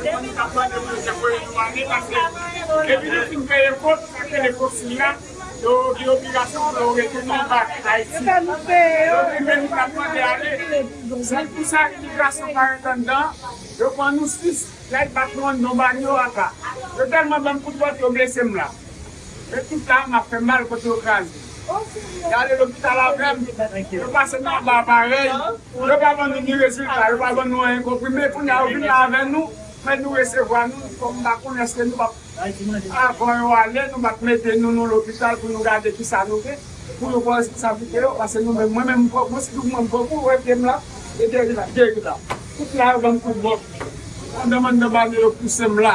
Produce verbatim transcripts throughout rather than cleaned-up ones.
Yo di nou k ap mande pou yo te voye nou ale, paske depi nou fin peye kòb, sa k rele foksil la, yo gen obligasyon pou yo retounen anba Ayiti. Yo di men nou k ap mande ale. Sèl pou sa imigrasyon pa ret anndan, yo pran nou sis, lè y bat nou anndan, yo ba nou yo ata. Yo tèlman ban m kout bòt, yo blese m la. Men tout la, m ap fè mal kote yo kraze. Y ale lopital avè m, yo pase m anba aparèy, yo pa ban nou ni rezilta, yo pa ban nou anyen, konprime. Kounye a, yo vin la avè nou, men nou resevwa nou, kòm m pa konnen èske nou p ap, avan yo ale, nou p ap mete nou, nou lopital pou nou gade kisa nou gen, pou nou pran responsablite yo, paske nou menm, mwen menm, m pran, mwen sitou mwen, m pran kou, wè pye m la, e geri la, geri la. Tout la, yo ban m kout bòt. Pandan m anndan bane yo pouse m la.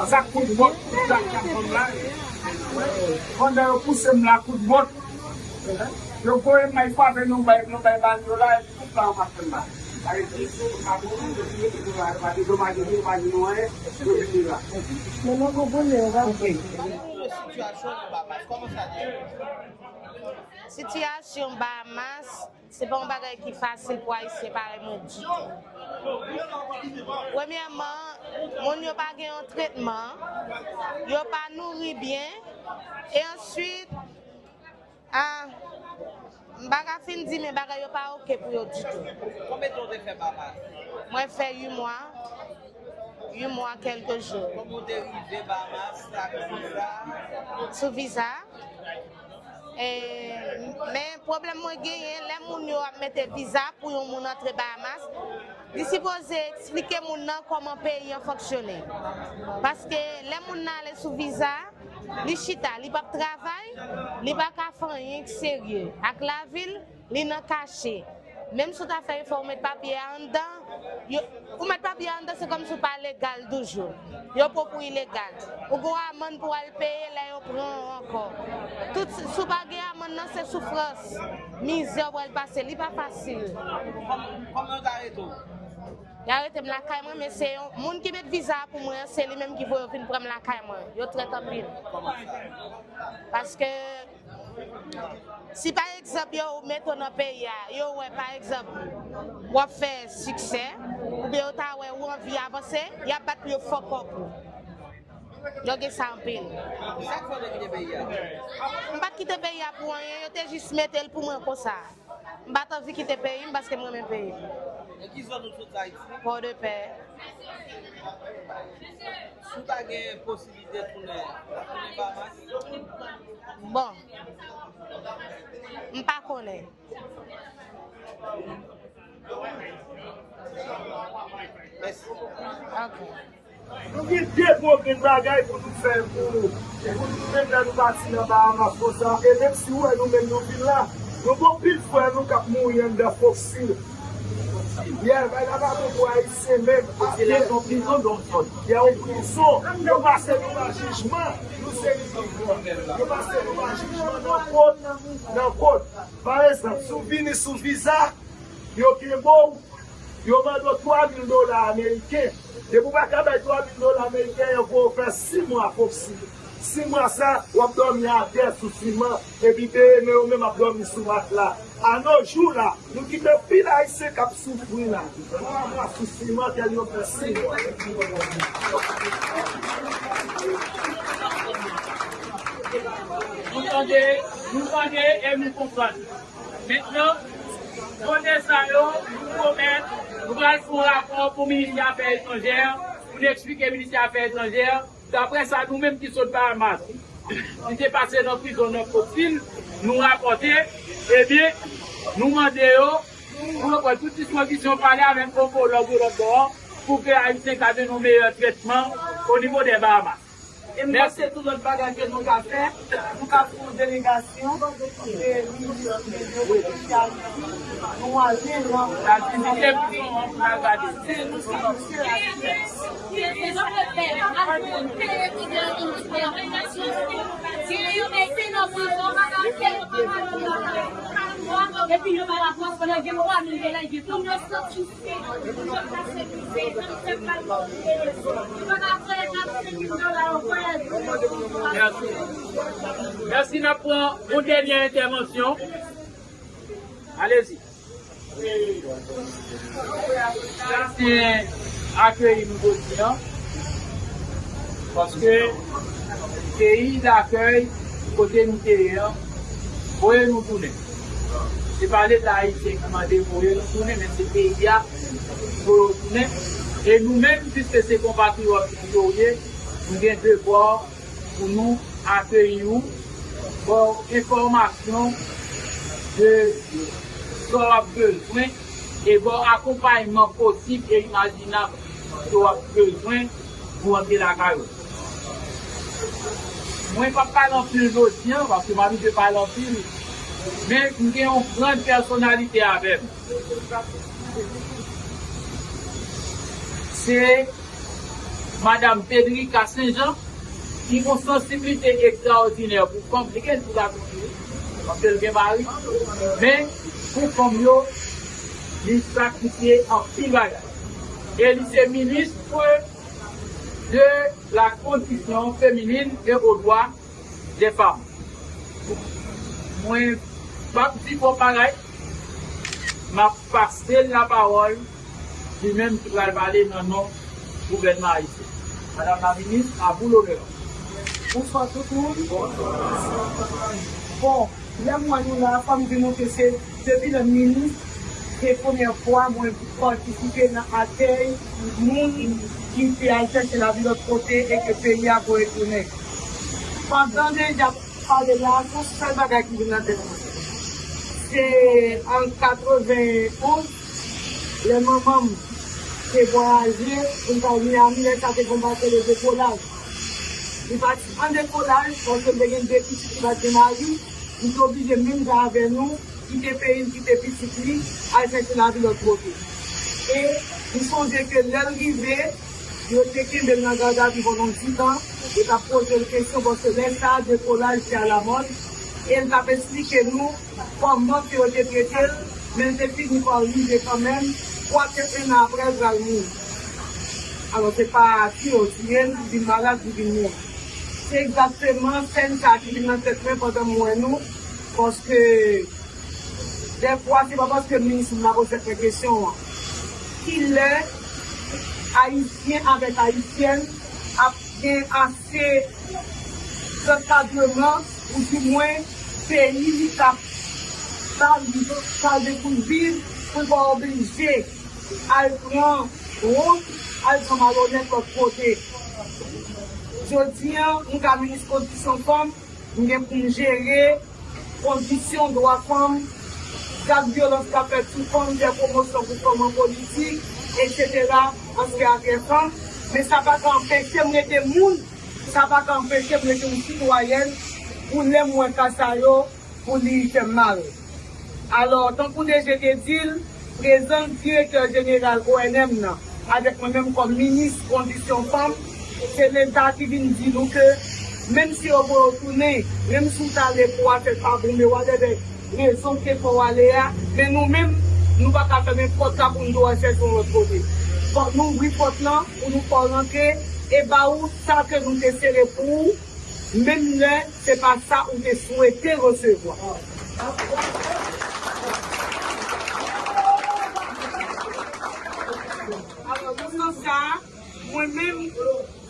Sa kout bòt, tout sa k ap ban m la. Pandan yo pouse m la, kout bòt. Yo voye m al frape nou bay, nou bay bal yo la, epi tout sa yo pa fè m la. Sa vle di, yo pa mouri, yo pa dedomaje nou, yo pa di nou anyen, yo vini la. Men nou konprann, yo pa konprann. Sitiyasyon Bahamas, kòman sa ye? Sitiyasyon Bahamas, se pa yon bagay ki fasil pou Ayisyen parèy mwen ditou. Premyèman, moun yo pa gen yon tretman, yo pa nouri byen, e answit, a, m pa ka fin di, men bagay yo pa oke pou yo ditou. Konbyen tan w te fè Bahamas? Mwen fè uit mwa, uit mwa, kèlke jou. Kòman w te rive Bahamas ak viza? Sou viza. E, men pwoblèm mwen genyen, lè moun yo ap mete viza pou yon moun antre Bahamas, li sipoze eksplike moun nan kòman peyi an fonksyone. Paske lè moun nan ale sou viza, li chita, li p ap travay, li pa ka fè anyen k serye ak lavi l, li nan kache. Menm si w ta fè efò, ou met papye a anndan, yo, ou met papye a anndan, se kòmsi w pa legal toujou. Yo pran w pou ilegal. Ou gen yon amann pou w al peye lè yo pran w ankò. Tout, si w pa gen amann nan, se soufrans, mizè w pral pase. Li pa fasil. Kòm-, kòman yo t arete w? Yo arete m lakay mwen, men se yon moun ki met viza a pou mwen an, se li menm ki voye yo vin pran m lakay mwen. Yo trèt anpil. Kòman sa? Paske si pa egzanp yo mete w nan peyi a, yo wè pa egzanp w ap fè siksè, oubyen yo ta wè ou anvi avanse, y ap bat pou yo fuck up ou. Yo gen sa anpil. Sa k fè w te kite peyi a? M pa t kite peyi a pou anyen, yo te jis mete l pou mwen konsa. M pa t anvi kite peyi m paske m renmen peyi m. E ki zòn ou sot Ayiti? Pòdepè. Si w ta gen posiblite tounen, w ap tounen Bahamas? Bon, m pa konnen. Mèsi. Ok. Nou gen de gwo grenn bagay pou nou fè pou nou. E pou nou menm lè nou pati nan Bahamas konsa, e menm si ou wè nou menm nou vin la, nou gen anpil frè nou k ap mouri anndan foksil. Yè, bay la pa bon pou Ayisyen menm. Foksil la se yon prizon, donk, zòn. Yè, yon prizon. Yo pase nou pa jijman, nou se imigran. Yo pase nou pa jijman nan kòt, nan kòt. Pa egzanp, si w vini sou viza, yo kenbe w, yo mande w twa mil dola ameriken. Depi w pa ka bay twa mil dola ameriken, yo voye w fè sis mwa foksil. Sis mwa sa, w ap dòmi atè sou siman, epi beye men yo menm ap dòmi sou matla. A nos jours la, nou kite anpil Ayisyen k ap soufri la. Twa mwa sou siman, tèl yo fè sis mwa. Nou tande, nou tande e nou konprann. Mentnan, kote sa yo, nou pwomèt, nou pral fè yon rapò pou minis afè etranjè, pou n eksplike minis afè etranjè, daprè sa nou menm ki sot Bahamas, ki te pase nan prizon nan Foksil, nou rapòte, ebyen, nou mande yo, pou yo pran tout dispozisyon, pale avèk omològ yo lòt bò an, pou ke Ayisyen ka jwenn yon meyè trètman o nivo dè Bahamas. E m panse tout lòt bagay ke nou ka fè, nou ka fè yon delegasyon de minis de Ayiti, nou ale nan, la vizite pou nou, pou n al gade. Se nou ki misye la. Epi yo pa rapòs pandan gen twa mil dola, gen tout moun yo sòti. Mèsi. Mèsi, n ap pran yon dènyè entèvansyon. Alezi. Sa se akeyi nou jodi a, paske peyi dakèy kote nou te ye a voye nou tounen. Se pa Leta ayisyen ki mande voye nou tounen, men se peyi a ki voye w tounen. E nou menm, piske se konpatriyòt nou yo ye, nou gen devwa pou nou akeyi w, ba w enfòmasyon de sa w ap bezwen e ba w akonpayman posib e imajinab ke w ap bezwen pou w antre lakay ou. Mwen p ap pale anpil jodi a, paske m abitye pale anpil, men m gen yon grann pèsonalite avè m. Se Madam Pedrika Senjan, ki gon sansiblite ekstraòdinè pou fanm, li gen tout atri, paske l gen mari, men pou fanm yo, li sakrifye anpil bagay. E li se minis de la condition féminine et aux droits des femmes. Mwen p ap di fò bagay, m ap pase l lapawòl, li menm ki pral pale nan non gouvènman ayisyen. Madam la minis, à vous l'honneur. Bonswa tout moun. Bon, lè m wè nou la, fò m di nou ke se depi lè m minis, se premyè fwa mwen patisipe nan akèy moun ki te al chèche lavi lòt kote e ke peyi a voye tounen. Pandan deja pale la, se yon sèl bagay ki vin nan tèt mwen. Se an katrevenn onz, lè manman m te vwayaje pou l t al Miami, lè sa te gon bato de dekolaj. Li pati an dekolaj, paske l te gen de pitit, li pa t gen mari, li te oblije menm jan avè nou, kite peyi l, kite pitit li, al chèche lavi lòt kote. E m sonje ke lè l rive, yo te kenbe l nan gadavi pandan yon ti tan, yo t ap poze l kesyon, paske lè sa a, dekolaj te alamòd, e l t ap esplike nou kòman ke yo te trete l, men l te fini pa rive kanmenm, kwake en an apre, l pral mouri. Alò, se pa tiye yo tiye l, li vin malad, li vin mouri. Se egzakteman sèn sa a ki vin nan tèt mwen pandan m wè nou, paske dèfwa, se pa paske minis m la poze mwen kesyon an. Kilè Ayisyen avèk Ayisyèn ap gen ase ankadreman, oudimwen peyi li ka, sa li ka dekouvri pou l pa oblije al pran wont, al pran malonèt lòt kote. Jodi a, m ka minis kondisyon fanm, m gen pou m jere kondisyon dwa fanm, zak vyolans k ap fèt sou fanm, fè pwomosyon pou fanm an politik, etsetera, an se atrè fanm. Men sa pa ka anpeche m rete moun, sa pa ka anpeche m rete yon sitwayèn pou lè m wè ka sa yo, pou li fè m mal. Alò, tankou D G te di l, prezans direktè jeneral O N M nan, avèk mwen menm kòm minis kondisyon fanm, se Leta ki vin di nou ke menm si yo voye w tounen, menm si w t ale pou w al fè pa bon, men w al avèk rezon ki te fè w ale a, men nou menm, nou pa ka fèmen pòt la pou n di w al chèche yon lòt kote. Fòk nou ouvri pòt lan pou nou fè w rantre e ba ou sa ke nou te sere pou ou, menm lè se pa sa ou te swete resevwa. Alò, nan sans sa a, mwen menm,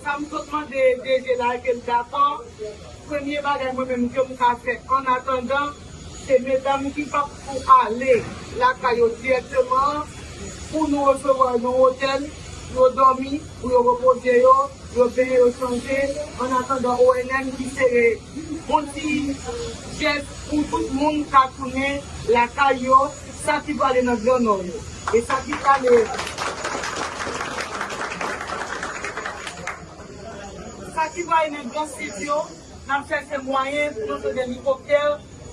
sa m sot mande D G la e ke l dakò, premye bagay mwen menm ke m ka fè, annatandan, se medam ki p ap pou ale lakay yo dirèkteman an, pou nou resevwa yo nan otèl, yo dòmi, pou yo repoze yo, yo benyen, yo chanje, annatandan O N M ki sere yon ti jès pou tout moun ka tounen lakay yo, sa ki prale nan Gran Nò yo. E sa ki prale, sa ki prale nan Gran Sid yo, n ap chèche mwayen pou nou jwenn elikoptè,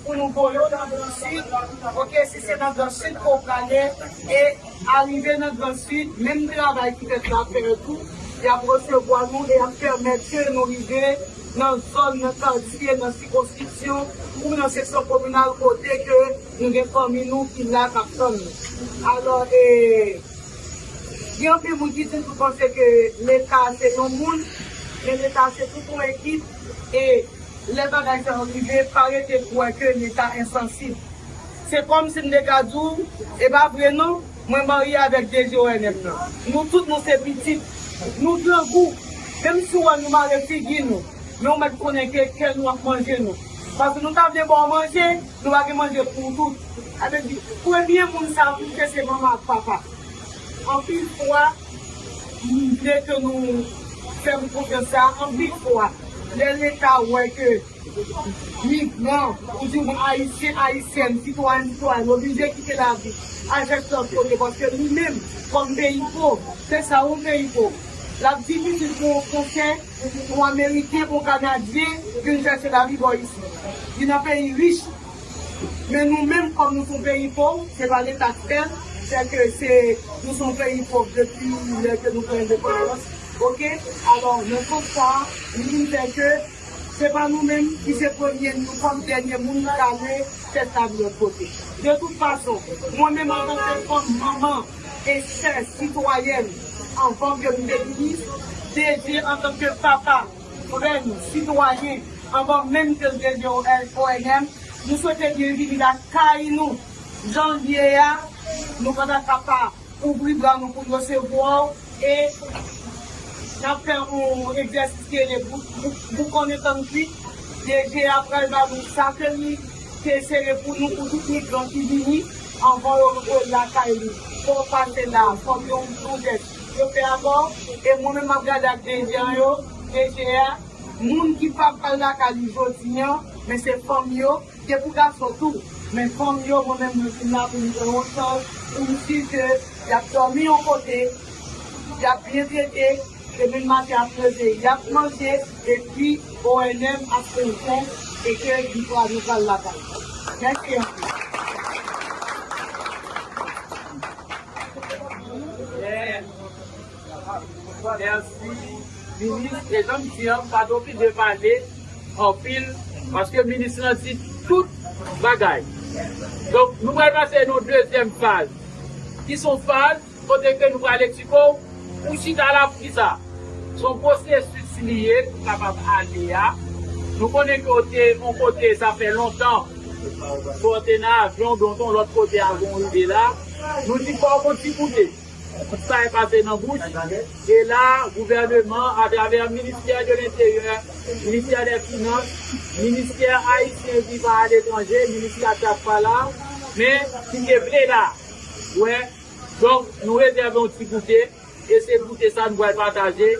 pou nou voye w nan Gran Sid, oke, si se nan Gran Sid ke w prale, e arive nan Gran Sid, menm travay ki fèt la fè tou, y ap resevwa nou e y ap pèmèt ke nou rive nan zòn, nan katye, nan sikonskripsyon, ou nan seksyon kominal kote ke nou gen fanmi nou ki la k ap tann nou. Alò, e, gen anpil moun ki di nou panse ke Leta se yon moun, men Leta se tout yon ekip, e lè bagay sa yo rive, pa rete kwè ke Leta ensansib. Se kòmsi m te ka di w, e pa vre non, Mwen marye avèk D G O N M nan. Nou tout nou se pitit. Nou grangou. Menm si w wè nou mare figi nou, men ou mèt konnen ke kè nou ap manje nou. Paske nou ta vle ba w manje, nou pa gen manje pou w tout. Sa vle di, premye moun sa pou w se manman ak papa. Anpil fwa, m vle ke nou fè m konfyans sa, anpil fwa, lè Leta wè ke migran, oudimwen Ayisyen, Ayisyèn, sitwayen, sitwayèn, oblije kite lavi a chèche lòt kote, paske nou menm, kòm peyi pòv, se sa yon peyi pòv. L ap difisil pou yon Fransè, yon Ameriken, yon Kanadyen vin chèche lavi bò isit. Li nan peyi rich, men nou menm, kòm nou se yon peyi pòv, se pa Leta k fè l, se ke se, nou se yon peyi pòv depi lè ke nou pran endepandans. Oke? Alò, nan sans sa a, li vin fè ke se pa nou menm ki se premye, nou kòm dènye moun ki ale chèche lavi lòt kote. De tout fason, mwen menm antanke fanm, manman e sè sitwayèn, anvan ke m te minis, D G antanke papa, frè m, sitwayen, anvan menm ke l te D G O N M, nou swete byenvini lakay nou. Jan l ye a, nou pa ta ka pa ouvri bra nou pou n resevwa w e n ap fè yon egzèsis ki rele bouk, bouk, bouk on etann kwit. D G a pral ba nou sa ke li te sere pou nou, pou tout migran ki vini anvan yo voye l lakay li. Fò w pase la, fò w gen yon, yon jès yo fè avè w. E mwen menm m ap gade ak D G a yo, D G a, moun ki pa pral lakay li jodi a, men se fanm yo, se pou gason tou. Men fanm yo, mwen menm, mwen vin la pou m pran yon chans, pou m si ke y ap dòmi yon kote, y ap byen trete, demen maten ap leve, y ap manje, epi O N M ap fè yon tès, e ke nou pral, nou pral lakay. Mèsi anpil. Mèsi, minis. E jan m di an, m pa t oblije pale anpil, paske minis lan di tout bagay. Donk, nou pral pase nan yon dezyèm faz, ki se yon faz kote ke nou pral eksplike w pou chita la pou kisa. Se yon pwosesis li ye pou kapab ale a. Nou konnen ke w te yon kote, sa fè lontan, ke w te nan avyon, donk yon lòt kote avan w rive la. Nou di fò w gon ti goute. Tout sa e pase nan bouch. E la, gouvèneman, atravè ministè de lenteryè, ministè dè finans, ministè ayisyen vivan aletranje, ministè sa k pa la, men ki te vle la. Wè, donk, nou rezève yon ti goute, e se goute sa nou pral pataje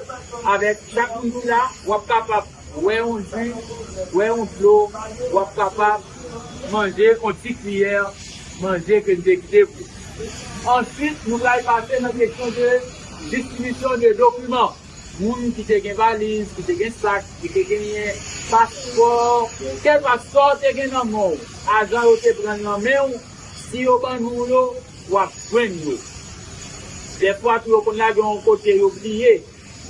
avèk chak moun ki la. W ap kapab wè yon ji, wè yon dlo, w ap kapab manje yon ti kiyè manje ke n te kite pou. Answit, nou pral pase nan kesyon de distribisyon de dokiman. Moun ki te gen valiz, ki te gen sak, ki te genyen paspò, kèlkeswa w te gen nan men w, ajan yo te pran l nan men w, si yo ban nou yo, w ap jwenn yo. Dèfwa tou, yo konn lage yon kote, yo bliye.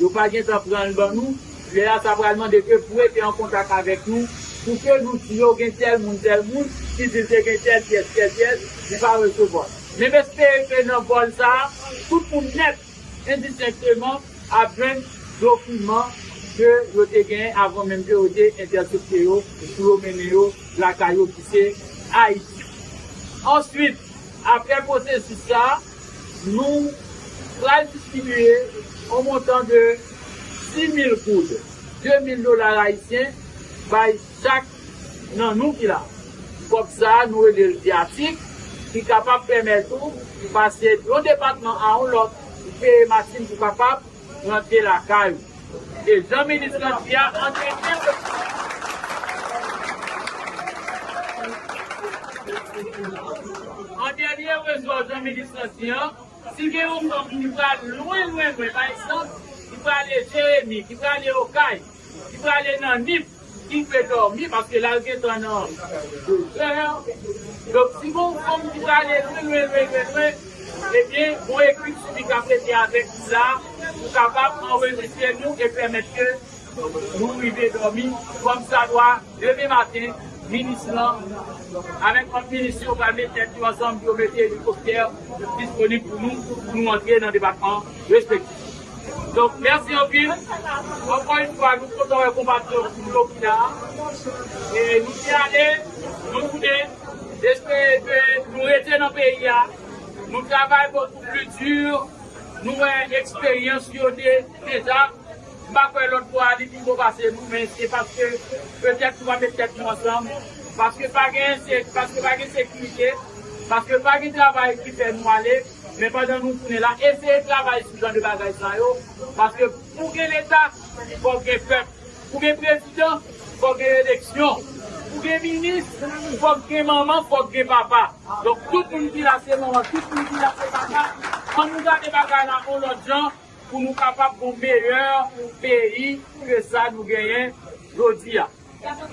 Yo pa gentan pran l ban nou. Lè a, sa pral mande ke pou rete an kontak avèk nou, pou ke nou di yo gen tèl moun, tèl moun, ki di l te gen tèl pyès, tèl pyès, li pa resevwa. Men m espere ke nan vòl sa a, tout moun nèt, endistenkteman, ap jwenn dokiman ke yo te genyen avan menm ke yo te entèsepte yo, pou yo mennen yo lakay yo ki se Ayiti. Answit, apre pwosesis sa, nou pral distribye yon montan de sis mil goud, de mil dola ayisyen, bay chak nan nou ki la. Kòb sa a, nou rele l vyatik, ki kapab pèmèt ou pase yon depatman a yon lòt, pou peye machin pou kapab rantre lakay ou. E jan minis lan di a, an dènye, an dènye rezò, jan minis lan di an, si gen yon fanm ki pral lwen, lwen, lwen, pa egzanp, ki prale Jeremi, ki prale Okay, ki prale nan Nip, ki dwe dòmi, paske la l gentan nan dezè. Donk, si gon fanm ki prale lwen, lwen, lwen, lwen, lwen, ebyen, gon ekip sibi k ap rete avèk nou la, pou kapab anrejistre nou e pèmèt ke nou rive dòmi kòmsadwa. Demen maten, minis lan, avèk lòt minis yo, pral met tèt yo ansanm pou yo mete elikoptè disponib pou nou, pou nou antre nan depatman respektif. Donk, mèsi anpil. Ankò yon fwa, nou kontan wè konpatriyòt nou yo ki la. E nou te ale, nou tounen. Espere ke nou rete nan peyi a. Nou travay bokou pli di, nou wè eksperyans yo de, deja. M pa kwè lòt bò a li pi bon pase nou, men se paske petèt nou pa met tèt nou ansanm, paske pa gen se-, paske pa gen sekirite, paske pa gen travay ki fè nou ale, men pandan nou tounen la, eseye travay sou jan de bagay sa yo, paske pou gen leta, fòk gen pèp. Pou gen prezidan, fòk gen eleksyon. Pou gen minis, fòk gen manman, fòk gen papa. Donk, tout moun ki la se manman, tout moun ki la se papa. Ann nou gade bagay la yon lòt jan pou nou kapab gon meyè peyi ke sa nou genyen jodi a.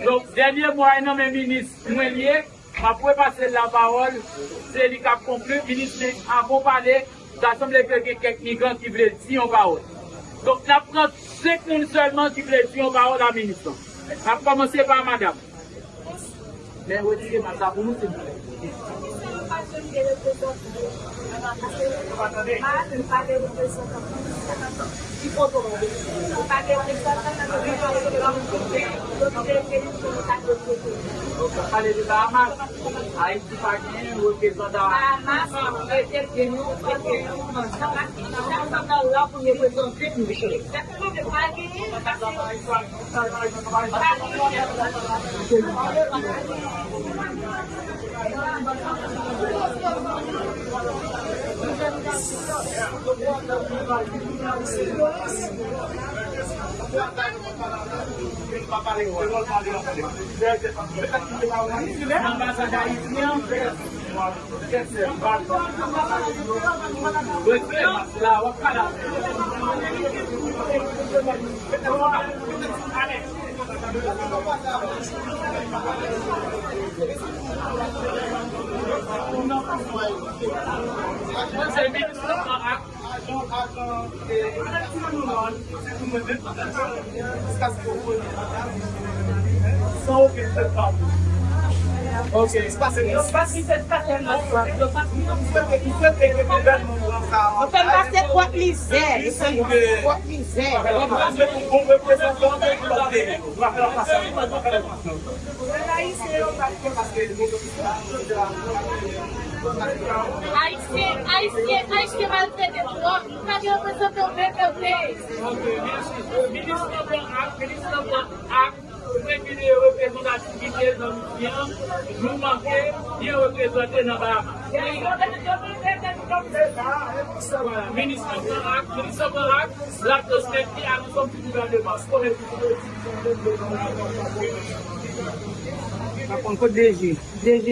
Donk, dènye mo a nan men minis mwen li ye. M ap repase l lapawòl, se li k ap konkli. Minis, men avan w pale, ta sanble ke gen kèk migran ki vle di yon pawòl. Donk, n ap pran senk moun sèlman ki vle di yon pawòl a minis lan. N ap kòmanse pa madanm. Men retire mask la pou nou, silvouplè. Pale de Bahamas. Ayiti pa gen reprezantan. Bahamas, Ayiti gen yon reprezantan. Reprezantan la pou reprezante nou. Anbasad Ayiti an. Mwen se minis nan ak ajan, ajan, e, Ok. Yo pa kite katèl la. Yo pa kite. Yo fè n pase twòp mizè. Yo fè n pase twòp mizè. Ayisyen, Ayisyen, Ayisyen maltrete twòp. Nou pa gen reprezantan menm yo vle. Ok, mèsi. Minis nan pran ak, minis nan pran ak. Pou regile reprezantativite nan Ayiti an, nou manke byen reprezante nan Bahamas. Minis nan pran ak, minis nan pran ak, l ap transmèt li a lansanm ti gouvèneman. Kote DG? DG?